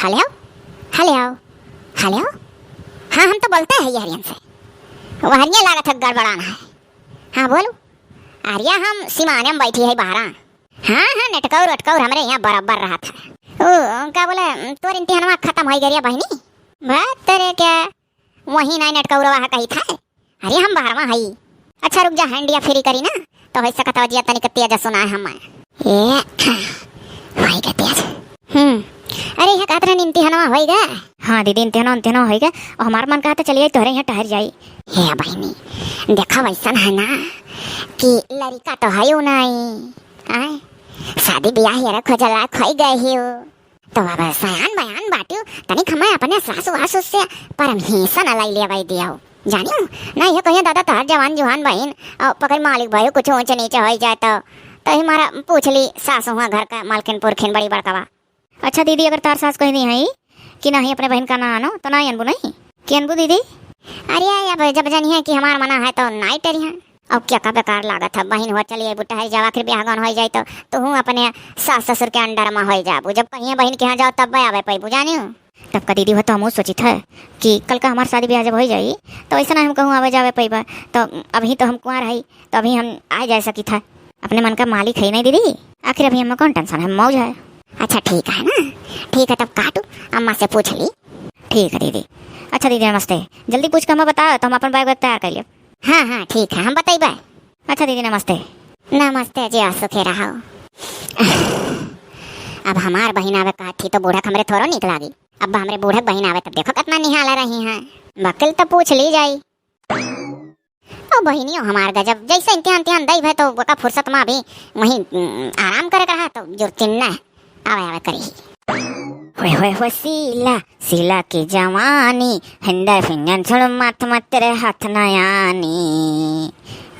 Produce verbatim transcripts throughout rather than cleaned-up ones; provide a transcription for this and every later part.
हेलो, हेलो, हेलो। हाँ, हम तो बोलते हैं यहरियन से। वहरिया लागत है गड़बड़ान है। हाँ, बोलू। अरे, हम सिमाने में बैठी है बाहरा। हाँ, हाँ, नेटकौर वेटकौर हमरे यहाँ बराबर रहत है। ओ, का बोले, तोर इम्तिहनवा खत्म होई गया बहिनी? बात तेरे क्या, वही नाई नेटकौरवा है कही था। अरे, हम बाहरवा हई। अच्छा, रुक जा, हैंडिया फ्री करी ना, तो होई सकत है जिया तनिक तेज सुनाए हम। ए, होई गए तेज। हम्म। अरे, यह कहत रहन इम्तिहनवा होई गए? हाँ दीदी, इम्तिहनवा, इम्तिहनवा होई गए। और हमार मन कहत है चलिए तोहरे यहाँ टहर जाई। हे बहिनी, देखा वैसन है ना कि लड़िका तो है नहीं। आए, शादी ब्याह यार खोजला खोई गए ही हो। तो अब सयान बयान बाटियो, तनिक हमें अपने सासु वासु से परमिशन लाई लेवै दियो। जानियो, ना ये कहिए दादा तोहार जवान जुहान बहिन, और पकड़ मालिक भाई कुछ ऊंच नीचे होई जाए तो, तो ही मारा पूछ ली सासु हुआ घर का मालकिन पुरखिन बड़ी बड़कवा। अच्छा दीदी, अगर तार सास कह दी है कि नहीं अपने बहिन का ना आनो, तो ना अनबू नहीं? कि अनबू दीदी? अरे अब जब जनिए कि हमार मना है तो नाई टरिया। अब क्या का बेकार लागत है, बहिन हो चलिए बुट्टा है जावा, आखिर ब्याह गौन हो जाए तो तू अपने सास ससुर के अंडर में हो जाबू। जब कहिए बहिन के यहाँ जाओ तब आवे पैबू जानियो। तब का दीदी हो तो हमहू सोचित है कि कल का हमार शादी ब्याह जब हो जाई तो ऐसा ना हम कहूँ आवे जावे पैबा। तो अभी तो हम कुंवार है, तो अभी हम आ जा सकित है। अपने मन का मालिक है नहीं दीदी, आखिर अभी हमें कौन टेंशन है, मौज है। अच्छा ठीक है ना, ठीक है तब काटू, अम्मा से पूछ ली। ठीक है दीदी। अच्छा दीदी नमस्ते, जल्दी पूछ के हमें बताओ तो हम अपन बैग वैग तैयार कर लियो। हाँ हाँ ठीक है, हम बताइबे। अच्छा दीदी नमस्ते। नमस्ते जी, आ सुखे रहो। अब हमार बहिन आवे कहत थी तो बूढ़क हमरे थोड़ो निक लागी। अब हमरे बूढ़क बहिन आवे तब देखो कितना निहाला रही हैं। वकील तो पूछ ली जाई। ओ बहिनियो हमार गजब, जैसे इम्तिहान तिहान दई भे तो ओका फुर्सत मा भी वहीं, उम, आराम करे के रहा तो जुर्तिन न आवे आवे करी। होए होए होए सीला, सीला की जवानी, हिंदर फिंगन छोड़ माथ मा तेरे हाथ ना आनी।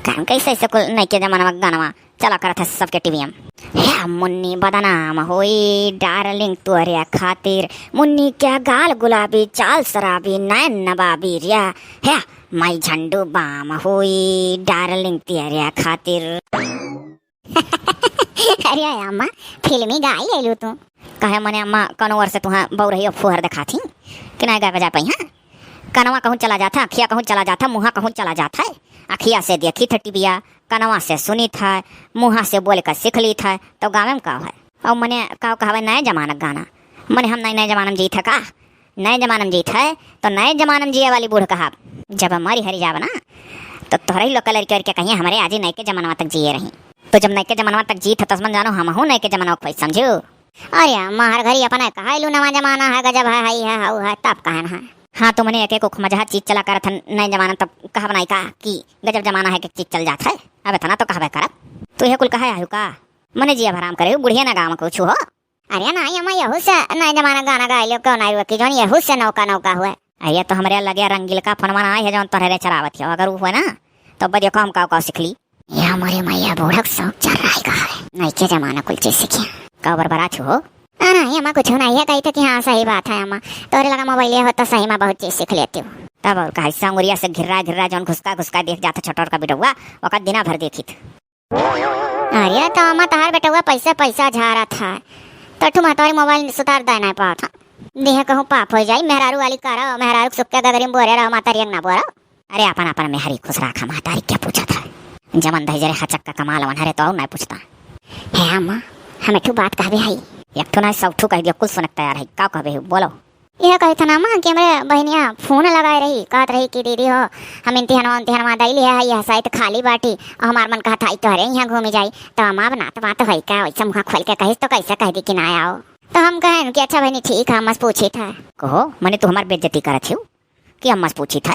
काम कैसे ऐसे कुल नइके जमाना मा गाना मा चला करत है सबके टीवी में। हे मुन्नी बदनाम होई डार्लिंग तोरे खातिर, मुन्नी क्या गाल गुलाबी चाल शराबी नैन नवाबी रिया। हे माई झंडू बाम होई डार्लिंग तेरे खातिर। अरे अम्मा, फिल्मी गाई लेलू तू। कहे मने अम्मा, कौनो ओर से तुहा बउरही फुहर देखात ही कि नाहीं गाय बजा पाई, हाँ? कनवा कहूँ चला जात है, अखिया कहूँ चला जात है, मुँहा कहूँ चला जात है। अखिया से देखित है टीविया, कनवा से सुनित है, मुँहा से बोल के सीख लीत है, तो गावे में का है? और मने का कहवे नए जमाना के गाना, मने हम नए नए जमाना में जीत है का? नए जमाना में जीत है तो नए जमाना में जिए वाली बूढ़ कहा। जब मरी हरी जाब ना तो तोहरे ही लोग के लड़के लड़के कहिए हमरे आजी नए के जमाना तक जिए रही। तो जब नए के जमाना तक जीत है तो समझ जानो हमहू नए के जमाना को समझू। अरे अम्मा, हर घड़ी अपना कहा लू नवा जमाना है, गजब है, हई है, हऊ है, तब कहन है। हाँ, तुमने एक एक उख मजहा चीज चला करत है नए जमाना, तब कहब नाई का कि गजब जमाना है कि चीज चल जात है। अब इतना तो कहबे करब। तू ये कुल कहे आयु का? मने जिया भराम करे, बुढ़िया ना गाँव कुछ हो। अरे नाई अम्मा, यहू से नए जमाना गाना गाए लियो, क्यों नाई रुकी, जौन यहू से नौका नौका हुए। अरे तो हमरे लगे रंगील का फोनवा ना आई है, जौन तोहरे चलावत हो, अगर वो हुए ना, तो अब देखो हम काव काव सीख ली। या मोरे मैया, बूढ़क शौक चल रहा है का है? नइके जमाना कुल चीज सीखिया। का बरबरात हो? आ, नहीं, अम्मा कुछ नहीं है, कही थे कि हाँ, सही बात है अम्मा, तोरे लगा मोबाइल हो तो सही में बहुत चीज सीख लेती हूँ। तब और कहा, संगुरिया से घिर्रा घिर्रा जौन घुसका घुसका देख जाता छोटोर का बिटुआ, ओकर दिना भर देखित। अरे तो अम्मा तहार बेटुआ पैसा पैसा झारा था, तो ठू महतारी मोबाइल सुतार दे नहीं पावत था। देह कहूँ पाप हो जाई, मेहरारू वाली करो, मेहरारू के सुख के गगरी में बोरे रहो, महतारी ना बोरो। अरे अपन अपन मेहरी खुश राखा, महतारी क्या पूछा था? जमन दही जरे हचक का कमाल वन हरे तो और नहीं पूछता। हे अम्मा, हम एक ठू बात कहबे हई। एक ठू नहीं, सौ ठू कह दियो, कुल सुनक तैयार है। का कहबे हो, बोलो। यह कही था ना अम्मा कि हमरे बहनिया फोन लगाए रही, कहत रही कि दीदी हो, हम इम्तिहनवा उम्तिहनवा दई लिया है, यह साइत खाली बाटी, और हमार मन कहत है तोहरे यहाँ घूमी जाई, तो अम्मा अब नात बात होई का, वैसे मुँह खोल के कहिस तो कैसे कह दी कि ना आओ। तो हम कहन कि अच्छा बहनी ठीक है, अम्मा से पूछी था। कहो, मने तू हमार बेइज्जती करत हो? कि अम्मा से पूछी था,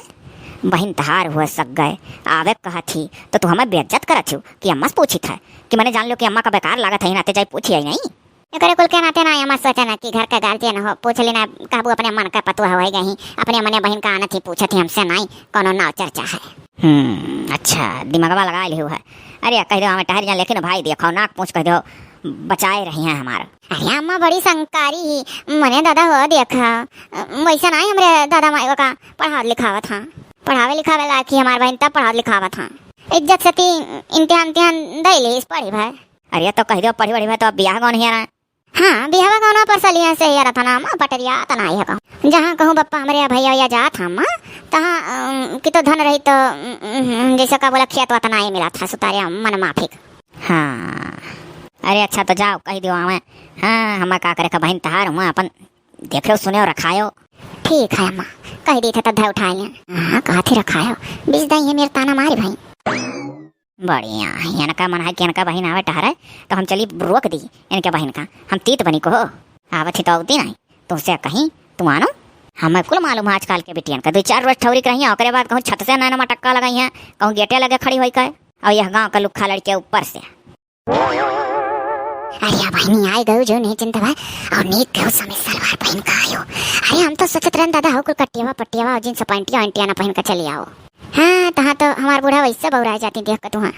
बहिन तहार हुआ सक गए, आवे कहा थी, तो तू हमें बेइज्जत करत हो कि अम्मा से पूछी था, कि मने जान लो कि अम्मा का बेकार लागत है, नाते जाई पूछी आई नहीं। एकरे कुल के नाते ना अम्मा सोचा ना कि घर का गार्जियन हो, पूछ लेना, कहबू अपने मन का पतुआ हो गई, अपने मने बहिन का आना थी, पूछत ही हमसे नहीं, कोनो नाव चर्चा है। हम्म, अच्छा, दिमागवा लगा लियो है। अरे, कह दो हमें टहर जा, लेकिन भाई देखो, नाक पूछ कह दो, बचाए रही हैं हमारा। अरे अम्मा बड़ी संस्कारी ही, मने दादा हो देखा, वैसा नहीं हमरे दादा माई का पढ़ावत लिखावत हाँ, पढ़ावे लिखावे लायक ही हमार बहन तब पढ़ावत लिखावत हाँ। इज्जत से ती इम्तिहान तिहान दे ली, पढ़ी भाई। अरे तो कह दो पढ़ी वढ़ी भाई तो अब ब्याह कौन ही रहा? हाँ, बिहवा गौनवा पर सलिया से यार था ना माँ, पटरिया तना ही है कहूँ। जहाँ कहूँ बप्पा हमरे या भैया या जात हम माँ, तहाँ, अम, कि तो धन रही तो, अम, अम, जैसे का बोला, खेत वतना ही मिला था सुतारिया मन माफिक। हाँ, अरे अच्छा तो जाओ कह दियो हमें। हाँ, हमें का करे का बहिन तहार हुआ अपन देख्यो सुन्यो रखायो। ठीक है अम्मा, कह दी थे तब धै उठाए लें। हाँ, कहा थे रखायो, बीस दाई है मेरे ताना मारी भाई। बढ़िया है, इनका मन है कि इनका बहिन आवे टहरे, तो हम चली रोक दी इनके बहिन का। हम तीत बनी को हो, आवत ही तो अवती नहीं, तुमसे कहीं, तू आनो। हमें कुल मालूम है आजकल के बिटियन का, दुइ चार रोज ठौरी के रही, ओकरे बाद कहूँ छत से नैन मटक्का लगाई है, कहूँ गेटे लगे खड़ी होई के, और यह गाँव का लुक्खा लड़के ऊपर से। अरे बहिनी, आए गयो जो नहीं चिंता बा, और नीक गयो समीज सलवार पहिन के आयो। अरे हम तो सोचत रहन दादा, हो कुल कटियावा पटियावा और जींस पैंटिया वैंटिया ना पहिन के चली आओ। हाँ, तहाँ तो हमार बूढ़ा वैसे बौराए जाती देख के तुहाँ।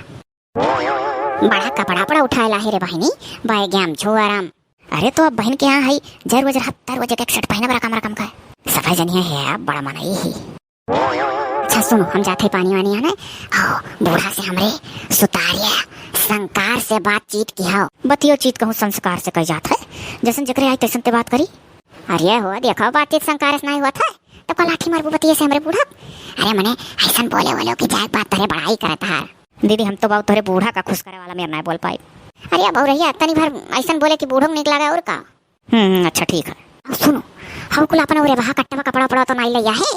बड़ा कपड़ा पड़ा उठाए लाहे रे बहिनी, बाय गैम झोरम। अरे तो अब बहिन के यहाँ है, जर वजर हत्तर वजर के एक सेट पहिने बड़ा कम रकम का है। सफाई जनिया है, अब बड़ा मन आई ही। अच्छा सुनो, हम जाते पानी वानी आने, हो बूढ़ा से हमरे सुतारिया संस्कार से बातचीत की हो। बतियो चीत कहूँ संस्कार से कही जात है, जैसन जकरे आई तैसन ते बात करी। अरे हो देखो, बातचीत संस्कार से नहीं हुआ था, तो का लाठी मारबू बतिये से हमरे बूढ़ा। अरे मने ऐसन बोले बोले कि जाए बात तोरे बड़ाई करत हार। दीदी, हम तो बाबू तोरे बूढ़ा का खुश करे वाला मेर नहीं बोल पाई। अरे बउरहिया, तनी भर ऐसन बोले कि बूढ़ो को नीक लगे और का। हम्म, अच्छा ठीक है। अब सुनो, हऊ कुल अपन ओरे बहा कट्टवा कपड़ा उपड़ा तो नाई लइया है,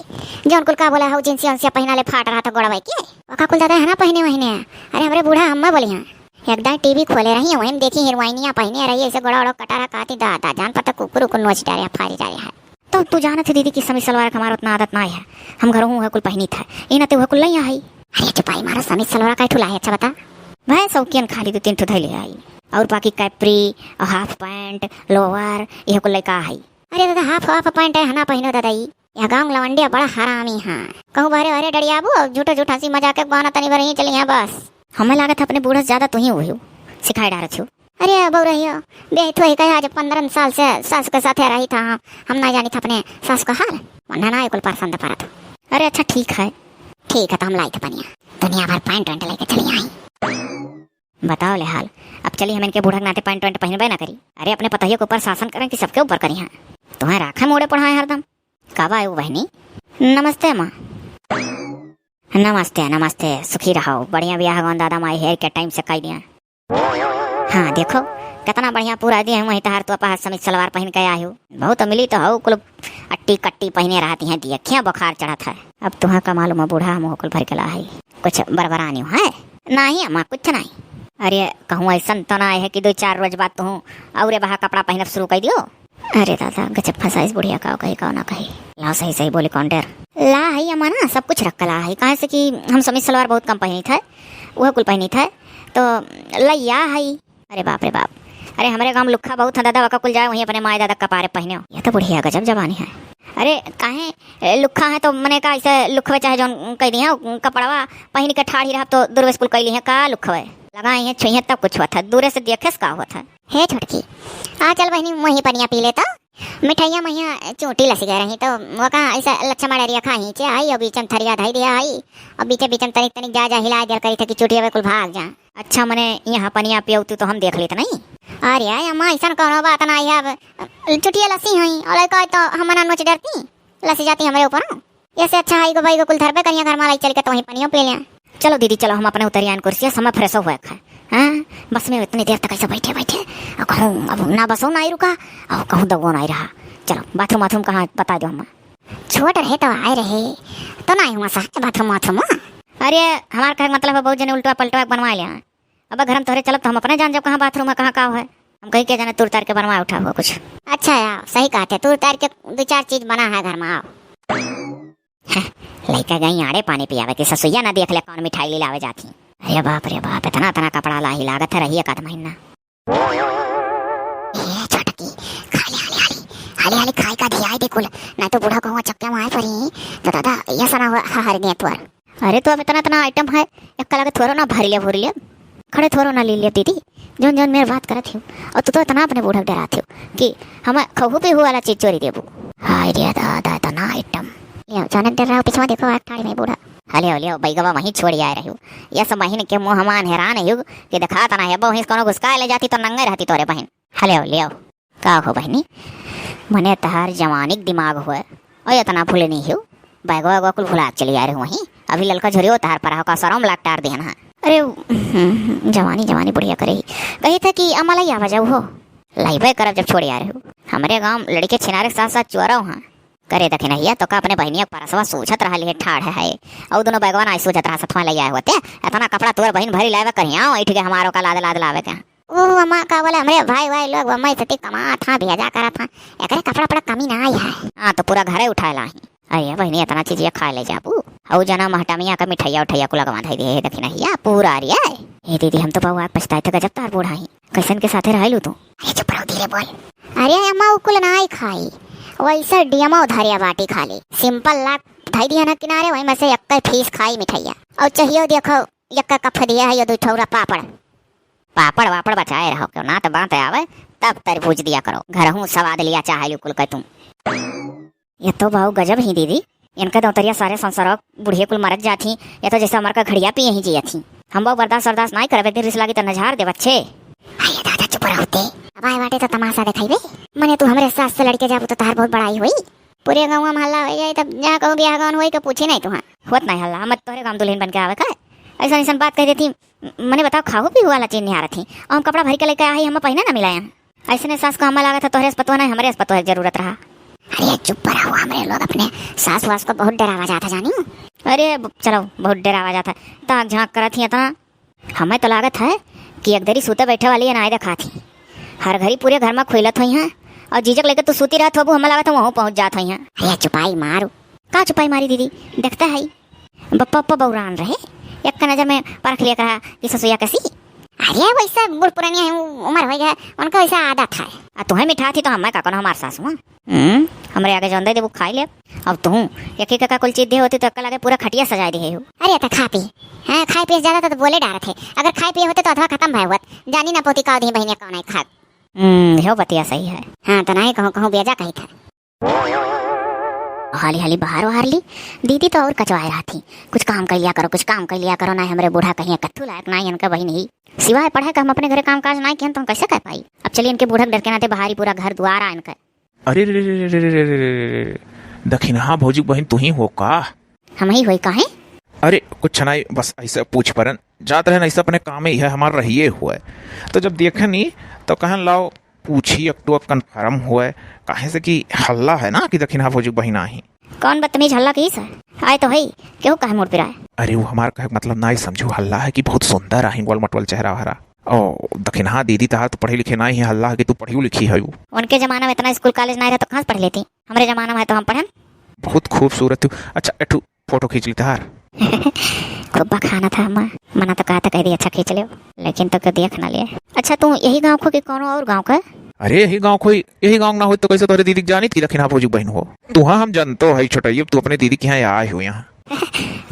जौन कुल का बोला हऊ जिंसिया उंसिया पहिना ले फाट रहा था गोड़वा के, ओका कुल दादा है ना पहिने वहिने। अरे हमरे बूढ़ा अम्मा बोली हैं, एक दाई टीवी खोले रही, वही में देखी हीरोइनिया पहिने रही, ऐसे गोड़ा ओड़ा कटा रहा, कहती दादा जान पता कुकुर उकुर नोच डारे, फारी डारे है। तो तू जानत है दीदी कि समीज सलवार का हमारा उतना आदत ना है, हम घरों हुआ कुल पहिनी था, ई ना ते हुआ कुल लइया है। अरे चुपाई मारो, समीज सलवार का ठुला है, अच्छा बता। भैं शौकियन खाली दो तीन ठो धैले आई, और बाकी कैप्री और हाफ पैंट, लोअर, यह कुल लइका है। अरे दादा, हाफ हाफ पैंट है ना पहिनो दादा, ई यह गाँव लवंडिया बड़ा हरामी है। कहूँ बहरे बहरे डरियाबू और झूठो झूठ हंसी मजाक के बहाना तनी भर ही चली है बस। हमें लागत है अपने बूढ़ा से ज्यादा तू ही हुई हो, सिखाए डारत हो। अरे बउरहियो, बेहित हुई कहे आज पन्द्रह साल से सास के साथे रही था हम, हम ना जानी था अपने सास का हाल। मन्ना ना कुल पसंद परत। अरे अच्छा ठीक है। ठीक है, तो हम लाई थे पनिया, दुनिया भर पैंट वैंट लेके चली आई। बताओ ले हाल, अब चली हम इनके बूढ़ा के नाते पैंट वैंट पहिनबे ना करी। अरे अपने पतोहियो के ऊपर शासन करें कि सबके ऊपर करी हैं। तुम्हें राखे मोड़े पढ़ाए हरदम। कब आए वो बहनी? नमस्ते माँ। नमस्ते, नमस्ते, सुखी रहो। बढ़िया बियाह गौन दादा माई हेर के टाइम से कई दिया। हाँ देखो, कितना बढ़िया पूरा दिए हैं, वहीं तहार तो अपा समीज सलवार पहिन के आए हो। बहुत मिली तो हो कुल अट्टी कट्टी पहिने रहती हैं, देखिया बुखार चढ़त है। अब तुहा का मालूम है बूढ़ा हम कुल भर के ला है, कुछ बरबरानी है? नहीं अम्मा, कुछ नहीं। अरे कहूँ ऐसन तो ना है कि दो चार रोज बाद तू और बहा कपड़ा पहिनब शुरू कर दियो। अरे दादा, गजब फंसाइस बुढ़िया, का कही का ना कही। ला सही सही बोली, कौन डेर। ला है अम्मा ना, सब कुछ रख के ला है, काहे से कि हम समीज सलवार बहुत कम पहिनी थे, वह कुल पहिनी थे, तो लइया है। अरे बाप रे बाप, अरे हमरे गाँव में लुक्खा बहुत है दादा, वका कुल जाए वहीं अपने माए दादा कपारे पहिने। यह तो बुढ़िया गजब जबानी है। अरे काहे ए, लुक्खा है तो मने का ऐसे लुखवे चाहे जौन कह दिया कपड़वा पहिन के ठाढ़ी रहब तो दूरवे से कुल कैली है का लुखवे लगाई है छुई है तब कुछ होत है, दूरे से देखे से का होत है। हे छोटकी, आ चल बहिनी, मुँही पनिया पी ले तो। मिठाइया महिया चूटी लसी गए रही तो वो का ऐसा लच्छा मड़रिया खाही चे आई और बीचम थरिया धई दिया आई और बीचे बीचम तनिक तनिक जा जा हिला दिया करी था कि चूटी अबे कुल भाग जा। अच्छा मने यहाँ पनिया पियौती तो हम देख लेत नहीं। अरे अम्मा, ऐसा कौनो बात ना है, अब चुटिया लसी हुई और कहे तो हम ना नोच डरती, लसी जाती हमरे ऊपर। ऐसे अच्छा है गो भाई गो कुल धरबे करिया घर मालाई चल के तो वहीं पनियो पी लिया। चलो दीदी चलो, हम अपने उतरियान कुर्सिया समय फ्रेश हुए खाए। हाँ, बस में इतनी देर तक ऐसे बैठे बैठे और कहूँ अब ना बसो ना ही रुका और कहूँ दगो ना ही रहा। चलो बाथरूम वाथरूम कहाँ बता दो हम। छोट रहे तो आए रहे तो ना हुआ सा बाथरूम वाथरूम। अरे हमार कहे के मतलब है बहुत जने उल्टा पलटा बनवा लिया। अब घर में तोहरे चलब तो हम अपने जान जब कहाँ बाथरूम है कहाँ का है। हम कहीं के जाने तूर तार के बनवा उठा हुआ कुछ। अच्छा यार सही कहते, तूर तार के दो चार चीज बना है घर में। आओ। हैं, लइका गई आड़े पानी पियावे कि ससुइया ना देख ले कौन मिठाई ले लावे जाती। अरे बाप रे बाप, इतना इतना कपड़ा लाही लागत है रही एक आध महीना। ए छोटकी, खा ले हाली हाली, हाली हाली खाए का धियाए दे कुल, नहीं तो बूढ़ा कहूँ चक्के में आए पड़ी तो दादा यह सना हुआ हर गए तोर। अरे तो अब इतना इतना आइटम है, एक कला के थोरो ना भर लिया भर लिया, खड़े थोरो ना ले लिया दीदी, जौन जौन मेरे बात करत हो, और तू तो इतना अपने बूढ़ा के डरात हो कि हम खहू पीहू वाला चीज चोरी देबू। हाय रे दादा, इतना आइटम। ले जाने दे रहा हूँ, पिछवा देखो, आग ठाड़ी में बूढ़ा। हले हो, ले हो, बैगवा वहीं छोड़ आए रही हूँ। यस महीन के मुँह हमान हैरान है कि दिखात ना है, बहु हिस कोनो घुसका ले जाती तो नंगे रहती तोरे बहन। हले हो, ले हो। का हो बहिनी, मने तहार जवानी क दिमाग होए, और इतना भूले नहीं हो, बैगवा वैगवा कुल भुला के चली आए रहे वहीं। अभी ललका झोरियो तहार पर हो का सरम लाग टार दिहन है। अरे, हम्म, जवानी, जवानी बुढ़िया करे ही। कही था कि अम्मा लाई आवा जाऊ हो। लाइबे करब जब छोड़े आ रहे हो। हमरे गाँव लड़के छिनारे के साथ साथ चोरौ हैं। करे दखिनहिया, तो का अपने बहिनिया के परसवा सूझत रहा लिहे ठाढ़ है। और दोनों बैगवा ना सूझत रहा सथवा ले आए होते। इतना कपड़ा तोर बहिन भरी लावे करिया, ऐठ के हमारो का लाद लाद लावे के। ओ अम्मा का बोले, हमरे भाई भाई लोग बम्बई से ती कमात हाँ, भेजा करत हाँ। एकरे कपड़ा पड़ा कमी ना आई है। हाँ, तो पूरा घरे उठाए ला ही। अरे बहिनी, इतना चीज ये खाए ले जाबू। हऊ जना महटमिया का मिठाइया उठाइया को लगवा धई दे दखिनहिया, पूरा अरिया। ए दीदी, हम तो बहुआ पछताए थे, गजब तार बूढ़ा ही। कैसन के साथे रहलू तू? अरे चुप रहो, धीरे बोल। अरे अम्मा, उ कुल नाई खाई, वैसे डियमा उधारिया बाटी खाली। सिंपल लाग धई दिया ना किनारे, वही में से एक फीस खाई मिठाइया। और चाहिए देखो, एक कप दिया है, ये दो ठौरा पापड़। पापड़ वापड़ बचाए रहो, क्यों ना तो बात आवे, तब तरबूज दिया करो। घर हूँ स्वाद लिया चाहे लू कुल के तुम। ये तो बाऊ गजब ही दीदी, इनका दौतरिया सारे संसार बुढ़िया कुल मरत जात ही, ये तो जैसे हमार का घड़िया पिए ही जियत ही। हम बाऊ बर्दाश्त बर्दाश्त नाई करब, एक दिन रिस लागी त नजार दे बच्चे। अरे दादा चुप रहते, अब आए बाटे तो तमाशा दिखाई बे। मने तू हमरे सास से लड़के जाबू तो तहार बहुत बड़ाई हुई। पूरे गाँव में हल्ला हो जाए, तब जा कहूँ ब्याह गौन होई के पूछे नहीं तुहाँ। होत नहीं हल्ला, हम तोहरे गाँव दुल्हन बन के आवे का? ऐसा ऐसा बात कह देती, मने बताओ खाहू पीहू वाला चीज नहीं आ रही थी, और हम कपड़ा भर के लेके आई, हम पहने ना मिलाए। ऐसने सास को हमें लागत है तोहरे से पतोह नहीं, हमरे से पतोह के जरूरत रहा। अरे चुप रहो, हमरे लोग अपने सास वास को बहुत डरावा जाता जानी। अरे ब-, चलो, बहुत डरावा जाता है। ताक झांक करत ही इतना। हमें तो लागत है कि एक दरी सूते बैठे वाली अनाय देखा थी। हर घड़ी पूरे घर में खुलत हुई हैं और जीजक लेके तू सूती रहत होबू, हमें लागत है वहूँ पहुँच जात हुई हैं। अरे चुपाई मारू। का चुपाई मारी दीदी, देखता है बप्पा, बप्पा बौरान रहे, एक नजर में परख लिया करा कि ससुया कैसी। अरे वैसा बूढ़ पुरानिया है, उ-, उम्र हो गया, उनका वैसा आदत है। आ तुम्हें मिठा थी तो हमें का कोनो हमार सास हुआ। हम्म, हमरे आगे जौन दे देबू खाई ले। अब तू एक एक का कुल चीज दे होती तो एक लगे पूरा खटिया सजाए दे हो। अरे तो खा पी, हाँ खाए पिए ज्यादा तो, तो बोले डारत है, अगर खाए पिए होते तो अधवा खत्म भय होत। जानी ना पोती का दी बहिनिया कौन है खात। हम्म, यो बतिया सही है। हाँ तो नहीं कहूँ कहूँ बेजा कही था। हाली हाली बहार वहार ली। दीदी तो और कचवाए रहा थी, कुछ काम कर लिया करो, कुछ काम कर लिया करो, ना हमरे बूढ़ा कहीं कत्थू लायक, ना इनका बहिन ही। सिवाय पढ़े का हम अपने घरे काम काज ना किहन तो हम कैसे कर पाई? अब चलिए इनके बूढ़ा के डर के नाते बहारी पूरा घर दुआर आ इनका। अरे रे रे रे रे रे रे रे रे रे। दखिनहा भौजी बहिन तू ही हो का? हम ही होई काहे? अरे कुछ नहीं, बस ऐसे पूछ परन जात रहन, ऐसे अपने काम में यह हमार रहिए हुआ है। तो जब देखे नहीं तो कहन लाओ पूछी एक तो कन्फर्म हुआ है, काहे से कि हल्ला है ना कि दखिनहा भौजी बहिन आही। कौन बदतमीज हल्ला की से? आए तो है, केहू काहे मुड़ पिराए? अरे वो हमार कहे के मतलब ना ही समझू, हल्ला है कि बहुत सुंदर आही, गोल मटोल चेहरा हरा। ओ दखिनहा दीदी तहार तो पढ़े लिखे ना ही, हल्ला है कि तू पढ़ियो लिखी है। उनके जमाना में इतना स्कूल कॉलेज ना रहा तो कहाँ से पढ़ लेती? हमरे जमाना में है तो हम पढ़न। बहुत खूबसूरत हो। अच्छा एक ठो फोटो खींच ली तहार। खूब बखाना था अम्मा, मना तो कहा था कह दी अच्छा खींच लियो, लेकिन तो के देख ना लिए। अच्छा तू यही गाँव को कि कोनो और गाँव का? अरे यही गाँव को ही, यही गाँव ना हो तो कैसे तोहरे दीदी के जानित की दखिनहा भौजी बहिन हो? तू हाँ हम जानतो है छोटई, अब तू अपने दीदी के यहाँ आए हो यहाँ।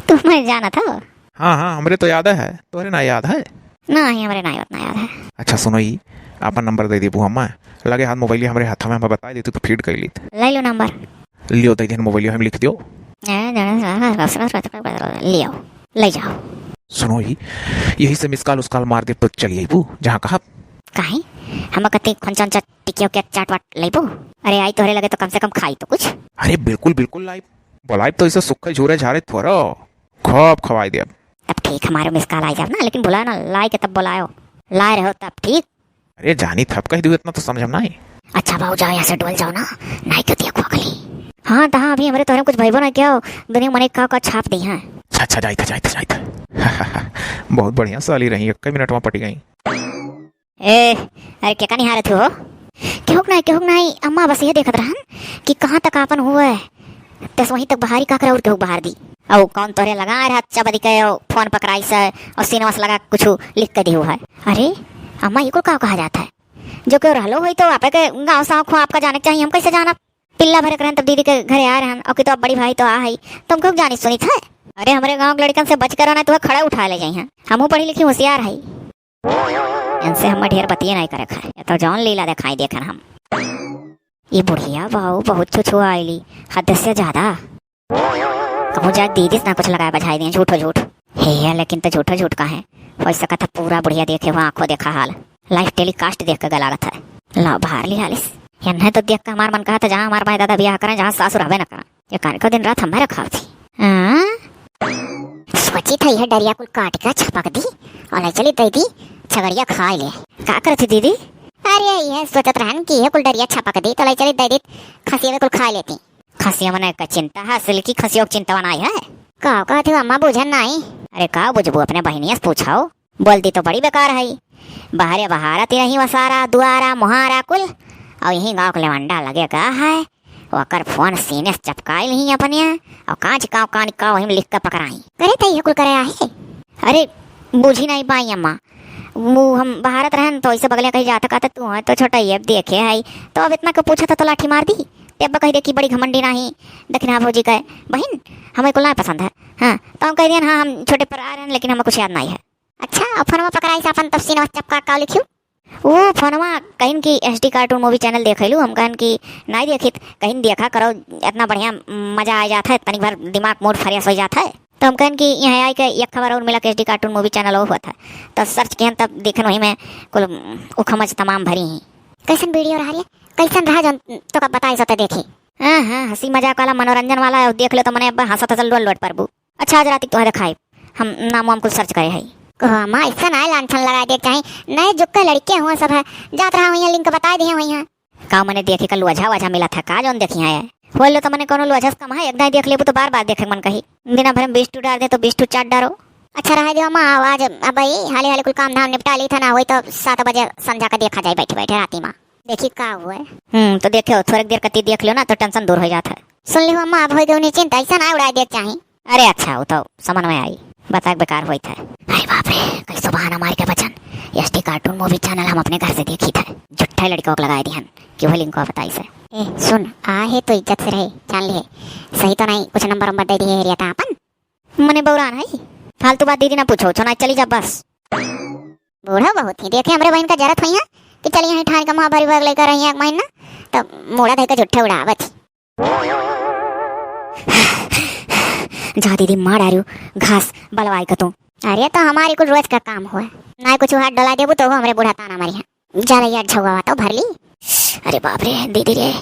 तू मैं जाना था? हाँ हाँ हमरे तो याद है, तोहरे ना याद है? नहीं हमरे ना याद, ना याद है। अच्छा सुनो ई, आपन नंबर दे देबू हम्मा, लगे हाथ मोबाइल हमरे हाथ में, हमें बताई देतू तो फीड कर लीत। ले लो नंबर। लियो दे दिन मोबाइल हम लिख दियो। लियो, ले जाओ। सुनो ही, यही से मिस कॉल उस कॉल मार दे तो चली अइबू जहाँ कहा। काहे? हम कते खंचा खंचा टिकियो के चाट वाट लेबू? अरे आई तोहरे लगे तो कम से कम खाई तो कुछ। अरे बिल्कुल बिल्कुल लाइब, बोलाइब तो इसे सुखे झूरे झारे थोरो खूब खवाई देब। तब ठीक, हमारे मिस कॉल आई जाब ना, लेकिन बुलाओ ना, लाई के तब बुलाओ। लाए रहो तब ठीक। अरे जानी थप कह दू, इतना तो समझम ना है। अच्छा बाबू जाओ यहाँ से डोल जाओ ना, नहीं तो दिया खोखली। हाँ तहाँ अभी हमरे तोहरे कुछ भइबो ना क्या, दुनिया मने का का छाप दी है। अच्छा अच्छा जाइत जाइत जाइत। बहुत बढ़िया साली रही, एक मिनट में पटी गई। ए, अरे केका निहारत हो? केहू के नाही, केहू के नाही, अम्मा बस ये देखत रहन कि कहाँ तक आपन हुए। तस वहीं तक बहारी का करे और केहू बहार दी। और कौन तोरे लगा रहा चबदी के और फोन पकड़ाई से और सीनवा से लगा कुछ लिख के दिहु है। अरे अम्मा, ये कुल का कहा जाता है? जो केहू रहलो होई तो आपे के गाँव साँव खो आपका जाने के चाहिए, हम कैसे जानब? पिल्ला भरे के रहन तब दीदी के घरे आ रहन और कि तो अब बड़ी भाई तो आ है, तुम क्यों जानी सुनी थे? अरे हमरे गाँव के लड़कन से बच कर रहना, तुम्हें खड़ा उठा ले जाई हैं। हमहू पढ़ी लिखी होशियार है। इनसे हम ढेर बतिये नहीं करे खाए, ये तो जौन लीला दिखाई देखन हम। ये बुढ़िया बहू बहुत छुछुआ आईली, हद से ज्यादा। कहूँ जाके दीदी से ना कुछ लगाए बजाए दिए, झूठो झूठ। हे, हे, लेकिन तो झूठो झूठ का है, हो सकत है पूरा बुढ़िया देखे हुआ आंखों देखा हाल, लाइव टेलीकास्ट देख के गलागत है। लाओ बाहर ली हालिस। एन्हे तो देख के हमार मन कहत है, जहाँ हमार बाई दादा बियाह करें, जहाँ सासु रहबे न करें। ये कान को दिन रात हमारे खाओ थी। हाँ? सोची था यह डरिया कुल काट के छपक दी और ले चली दे दी, छगड़िया खाए ले। का करत थी दीदी? अरे यह सोचत रहन कि यह कुल डरिया छपक दी तो ले चली दे दी, खसिया कुल खाए लेती। खसिया मने का चिंता है, सिल्की खसियों की चिंता बनाई है। का कहत हो अम्मा, बुझन नाई। अरे का बुझबू, अपने बहिनिया से पूछाओ। बोलती तो बड़ी बेकार है। बहरे बहारत ही रही वसारा, दुआरा, मुहारा कुल। और यही गाँव के लेवंडा लगे का है, ओकर फोन सीने से चपकाई ली अपने। और कांच काव कान का वही में लिख के पकड़ाई। करे तई ये कुल करे आहे। अरे, बूझी नहीं पाई अम्मा। वो हम बहारत रहन तो ऐसे बगले कहीं जाता कहता, "तू है तो छोटा ये देखे है।" तो अब इतना के पूछा था तो लाठी मार दी। टेब्बा कही देखी बड़ी घमंडी नाही, दखिना भौजी का बहिन, हमें कुल ना पसंद है। हाँ, तो हम कह दिया, "हाँ, हम छोटे पर आ रहे हैं, लेकिन हमें कुछ याद नहीं है।" अच्छा, और फोनवा पकड़ाई से अपन तब सीनवा चपका का लिखियो? वो फोनवा कहिन कि एसडी कार्टून मूवी चैनल देख लू। हम कहन कि नहीं देखित, कहिन देखा करो, इतना बढ़िया मजा आ जात है, तनिक भर दिमाग मूड फ्रेश हो जात है। तो हम कहन कि यहाँ आई के एक खबर और मिला कि एसडी कार्टून मूवी चैनल और होत है, तो सर्च किहन तब देखन वही में कुल उखमज तमाम भरी ही। कैसन वीडियो रहा रे? कैसन रहा जौन तो का बताई सो तो देखी। हाँ, हाँ, हंसी मजाक वाला, मनोरंजन वाला, देख ले तो मने अब हंसत हंसल लोट लोट परबू। अच्छा, आज रात तुहा देखाई, हम नाम वाम कुल सर्च करे हई। कहो अम्मा, ऐसा ना लांछन लगा दे चाही, नए जुग के लड़के हुआ सब है, जात रहा हुई है, लिंक बता दिए हुई है। का मने देखे का लोझा वोझा मिला था का जौन देखी है? बोल लो तो मने कोनो लोझा से कम है, एक दाई देख लेबू तो बार बार देखे के मन कही। दिना भर में बीस ठू डार दे तो बीस ठू चाट डारो। अच्छा रहा दे अम्मा, आज अब हाले हाले कुल काम धाम निपटा ली था ना, वही तो सात बजे संझा का देखा जाए बैठे बैठे राती में। देखी का हुआ है। हम्म, तो देखे हो, थोड़े देर कती देख लो ना तो टेंशन दूर हो जात है। सुन ली हो अम्मा, अब हो गई निश्चिंत, ऐसा ना उड़ा दे चाही। अरे अच्छा, वो तो समझ में आई, बता के बेकार होई था। अरे बाप रे, कैसो बहाना मार के बचन, एसडी कार्टून मूवी चैनल हम अपने घर से देखी था, झूठा लड़का को लगाए दिहन कि वो लिंक बताई से। ए सुन, आ है तो इज्जत से रहे, जान लिए, सही तो नहीं कुछ नंबर वंबर दे दिए एरिया था अपन। मने बौरान है, फालतू बात दीदी ना पूछो, छोना चली जा बस। बूढ़ा बहुत ही देखे हमरे बहन का जरत हुई है कि चली यहाँ ठान का मुँह भरी बग लेकर रही है एक महीना, तो मोड़ा धर के झूठे उड़ावत ही। जा दीदी, मार डारियो घास बलवाई का तू। अरे तो हमारी कुल रोज का काम हुआ, ना कुछ हाथ डला देबू तो वो हमरे बूढ़ा ताना मारी है। जा ले यार, झौवा तो भर ली। अरे बाप रे दीदी रे,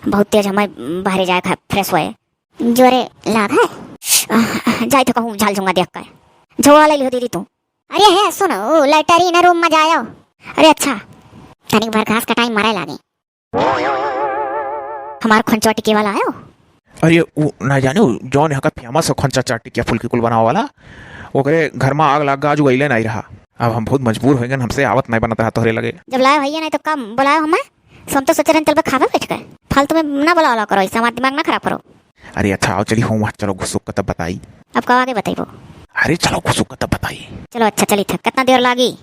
बहुत तेज हमें बाहरे जाए का फ्रेश हुए। जोरे लाग है। आह, जाए तो कहूँ झाल झुंगा देख के। झौवा ले लियो दीदी तू। अरे है सुन, वो लैटरीन रूम में जायो। अरे अच्छा। तनिक भर घास कटाई मारे लागे। हमार खंचवा टिके वाला आयो। अरे, उ ना जाने, उ जौन यहाँ का फेमस है खंचा चाट टिकिया फुल्की कुल बनावे वाला, ओकरे घर में आग लाग गा, आज उ अइले नहीं रहा। अब हम बहुत मजबूर हो गए, हमसे आवत नहीं बनत रहा तोहरे लगे। जब लाए भैया नहीं तो कम बुलायो हमें, हम तो सोचे रहन चलबे खाबे बैठ के। फालतू में ना बुलावा करो, ऐसे हमार दिमाग ना खराब करो। अरे अच्छा, आओ चली, हम वहाँ चलो घुसुक के तब बताई। अब कब आगे बताइबो? अरे चलो घुसुक के तब बताई। चलो अच्छा चली था, कितना देर लागी?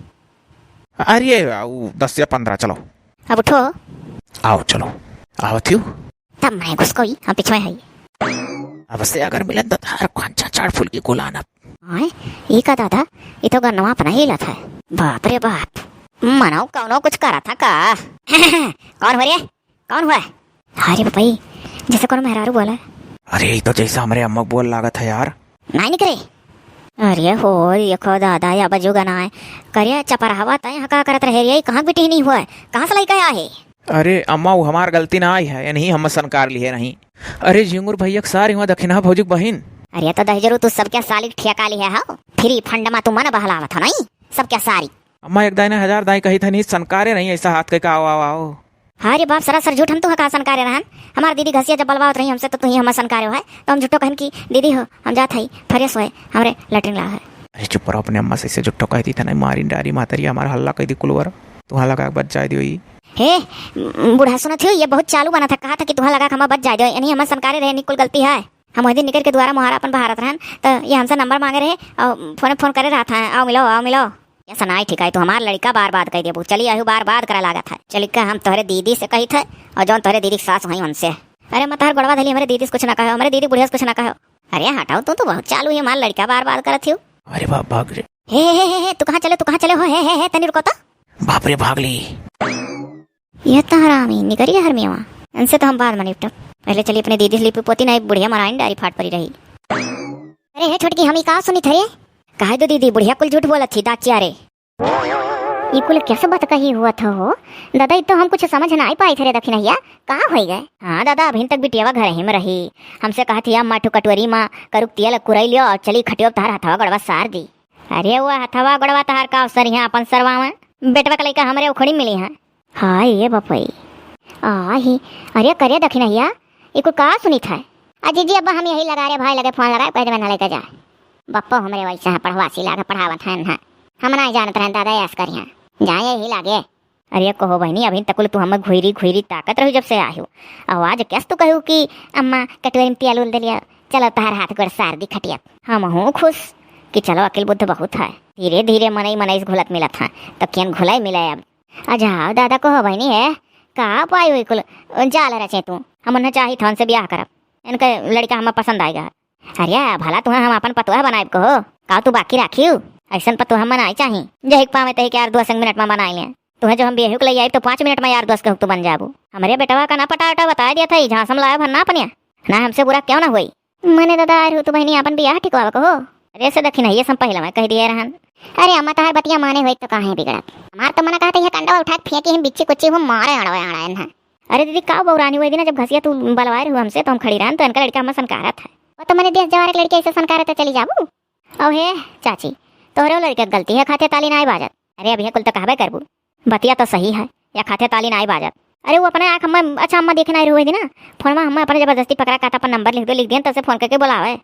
अरे, उ दस या पन्द्रह, चलो। अब उठो। आओ, चलो। आओ, थियो। तब मैं घुसकोई, हम पिछवे हई। अब से अगर मिलन तो तार खंचा चाट फुल्की कुल आनब। आए, ई का दादा, ई तो गन्नवा अपना ही लत है। बाप रे बाप, मनो कौनो कुछ करा था का? कौन हो रे? कौन हुआ? अरे भाई, जैसे कोनो मेहरारू बोला। अरे, ई तो जैसे हमरे अम्मा बोल लागत है यार। नहीं निकरे। अरे हो, देखो दादा, या बजू गना है। करे चपरहवा तय यहाँ का करत रहे रे, कहाँ बिटी नहीं हुआ है? कहाँ से लइका आए है? अरे अम्मा, वो हमार गलती ना आई है, यही हम संकार लिए नहीं। अरे झिंगुर भैया के सारी हुआ दखिना भौजी के बहिन। अरे तो दहिजरू, तू सबके साली के ठेका लिए हो? फ्री फंड मा तू मन बहलावत हो नहीं? सबके सारी। अम्मा एक दाई ने हजार दाई कही था नहीं, संकारे नहीं ऐसा हाथ के का आओ, आओ, आओ। हाँ रे बाप, सरासर झूठ, हम तुहा का सनकारे रहन। हमार दीदी घसिया जब बलवावत रही हमसे, तो तुही हमार सनकारे है। तो हम झूठो कहन कि दीदी हो, हम जात हई, फ्रेश होए, हमरे लेटरिन लाग है। अरे चुप रहो, अपने अम्मा से इसे झूठो कह दी था, नहीं मारिन डारी मातरी, हमारा हल्ला कह दी कुलवर। तुहा लगा के बच जाए दियो ई। हे, बूढ़ा सुनत हो, ये बहुत चालू बना था, कहा था कि तुहा लगा के हमार बच जाए दियो, यानी हमार सनकारे रहे, निकुल गलती है। हम वही दिन निकल के दुआरा मुहारा अपन बहारत रहन, तो ये हमसे नंबर मांगे रहे और फोन फोन करे रहा था, "आओ मिलो, आओ मिलो।" ये सनाई ठिकाई, तू हमार लड़का बर्बाद कर देबू। चली आहू बर्बाद करा लागत है। चली का हम तोहरे दीदी से कही थे और जौन तोहरे दीदी के सास वहीं उनसे। अरे मैं तोहर गोड़वा धली, हमरे दीदी से कुछ ना कहो, हमरे दीदी बुढ़िया से कुछ ना कहो। अरे हटाओ, तू तो बहुत चालू है, हमार लड़का बर्बाद करत हो। अरे बाप, भाग रे। हे, हे, हे, हे, तू कहाँ चले, तू कहाँ चले हो? हे, हे, हे, तनी रुको तो। बाप रे, भाग ली। ये तो हरामी निकरी है हरमियावा। इनसे तो हम बाद में निपटब। पहले चली अपने दीदी से लिपि पोती, ना एक बुढ़िया मराइन डारी फाट पड़ी रही। अरे हे छोटकी, हम ई का सुनी थे रे? कहे दो दीदी, बुढ़िया कुल झूठ बोलत थी, दाचिया रे। ई कुल कैसे बतकही हुआ था हो? दादा, ई तो हम कुछ समझ नाहीं पाई थे रे दखिनहिया, का होइ गए? हाँ दादा, अभिन तक बिटियावा घर ही में रही, हमसे कहत ही, "अम्मा, ठू कटोरी मा करुक तिया ल कुरई लियो और चली खटियो तहार हथवा गोड़वा सार दी।" अरे वो हथवा गोड़वा तहार का अवसर यहाँ अपन सरवा में, बेटवा के लइका हमरे उखड़ी मिली हैं। हाय ये बपई, आ ही, अरे करे दखिनहिया, ई कुल का सुनित है? अजी जी, अब हम यही लगा रे भाई लगे फोन लगाए, कह देवे ना लेके जाए। बप्पो हमरे वैसे हैं, पढ़वासी लागे पढ़ावत हैं ना, हम नाहीं जानत रहन दादा, ऐस करिया जाए यही लागे। अरे कहो बहिनी, अभी तक तू हमें घुइरी घुइरी ताकत रही जब से आयो, और आज कैस तू कहू कि अम्मा कटोरी में तेल उल दलिया, चलो तहार हाथ गोड़ सार दी खटिया। हम हूँ खुश कि चलो अकिल बुद्ध बहुत है, धीरे धीरे मनई मनई से घुलत मिलत है, तो केन घुलाई मिले अब। अजाओ दादा कहो बहिनी है, का पाई हुई कुल जाल रचे तू, हम उन्हें चाहित है उनसे ब्याह करब, इनके लड़का हमें पसंद आएगा। अरे भला तुहा हम अपन पतोह बनाइब कहो, का तू बाकी राखियो? ऐसन पतोह हम नाहीं चाही, जहिक पावे तहिक यार दोस्त एक मिनट में बनाई ले। तुहे जो हम बेहुक लई आइब तो पाँच मिनट में यार दोस्त के हुक तू बन जाबू। हमरे बेटवा का ना पटा उटा बताए दिया था, झांसम लाया भर ना अपनिया, ना हमसे बुरा क्यों ना होई। मने दादा आर हो तू बहिनी अपन बियाह ठिकवावे कहो। अरे से दखिनहिया से हम पहले मैं कह दिए रहन। अरे अम्मा तहार बतिया माने होई तो काहे बिगड़त? हमार तो मना कहत यह कंडवा उठा के फेंकी हम बिच्ची कुच्ची हम मारे अड़वे अड़ाए ना। अरे दीदी का बौरानी हुई दिना जब घसिया तू बलवाए रहू हमसे तो हम खड़ी रहन तो इनका लड़का हमें सनकारत है। वो तो मने देश जवार के लड़के ऐसे सनकारत है चली जाबू। अहो हे चाची, तोहरे लड़के के गलती है, खाते ताली नाहीं बाजत। अरे अभी कुल तो कहबे करबू। बतिया तो सही है, या खाते ताली नाहीं बाजत। अरे वो अपने आँख हमें, अच्छा अम्मा देखे नाहीं रहुए दिना, फोन में हमें अपने जबरदस्ती पकड़ा कहता अपन नंबर लिख दो, लिख दियन तो उसे फोन करके बुलावे।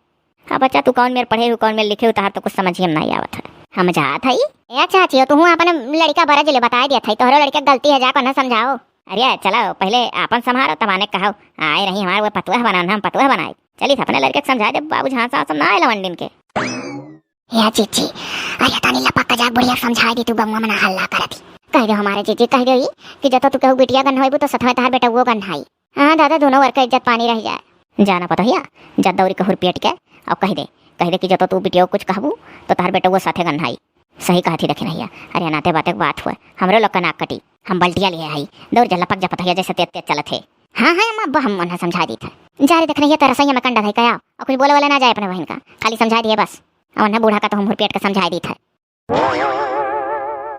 हाँ बच्चा, तू कौन मेर पढ़े हो, कौन मेर लिखे हो, तहार तो कुछ समझ ही में नाहीं आवत है। हम जात हई। ए चाची, तू अपने लड़का बरा जिले बताए दिया था, तोहरे लड़के के गलती है, जाको ना समझाओ। अरे चलो पहले आपन संभारो तब आने कहो। आए रही हमारे वो पतुआ बनान, हम पतुआ बनाए। चली अपने लड़के के समझाए दे बाबू, झांसा सब ना आए लवंडिन के। या चीची, अरे तानी लपक के जाके बुढ़िया समझाई दी, तू गमुआ में ना हल्ला करत ही। कह दे हमारे चीची, कह दे ई कि जतो तू केहू बिटिया गन्हाइबू तो सथवे तहार बेटा वो गन्हाई। हाँ दादा, दोनों वर्ग का इज्जत पानी रह जाए। जाना पतोहिया, जा दौरी के हुरपेट के और कह दे, कह दे कि जतो तू बिटिया कुछ कहबू तो तहार बेटा वो साथे गन्हाई। सही कहत ही दखिनहिया, अरे नाते बाते के बात हुए, हमरो लोग का नाक कटी, हम बल्टिया लिए हई, दौड़ जा लपक जा पतोहिया जैसे तेज तेज चलत है। हाँ हाँ अम्मा, अब हम उन्हें समझा दी था। जा रे दखिनहिया, तेरा सही में कंडा है क्या? और कुछ बोले वाले ना जाए अपने बहन का, खाली समझा दिए बस। और उन्हें बूढ़ा का तो हम हुरपेट के समझाए दी था।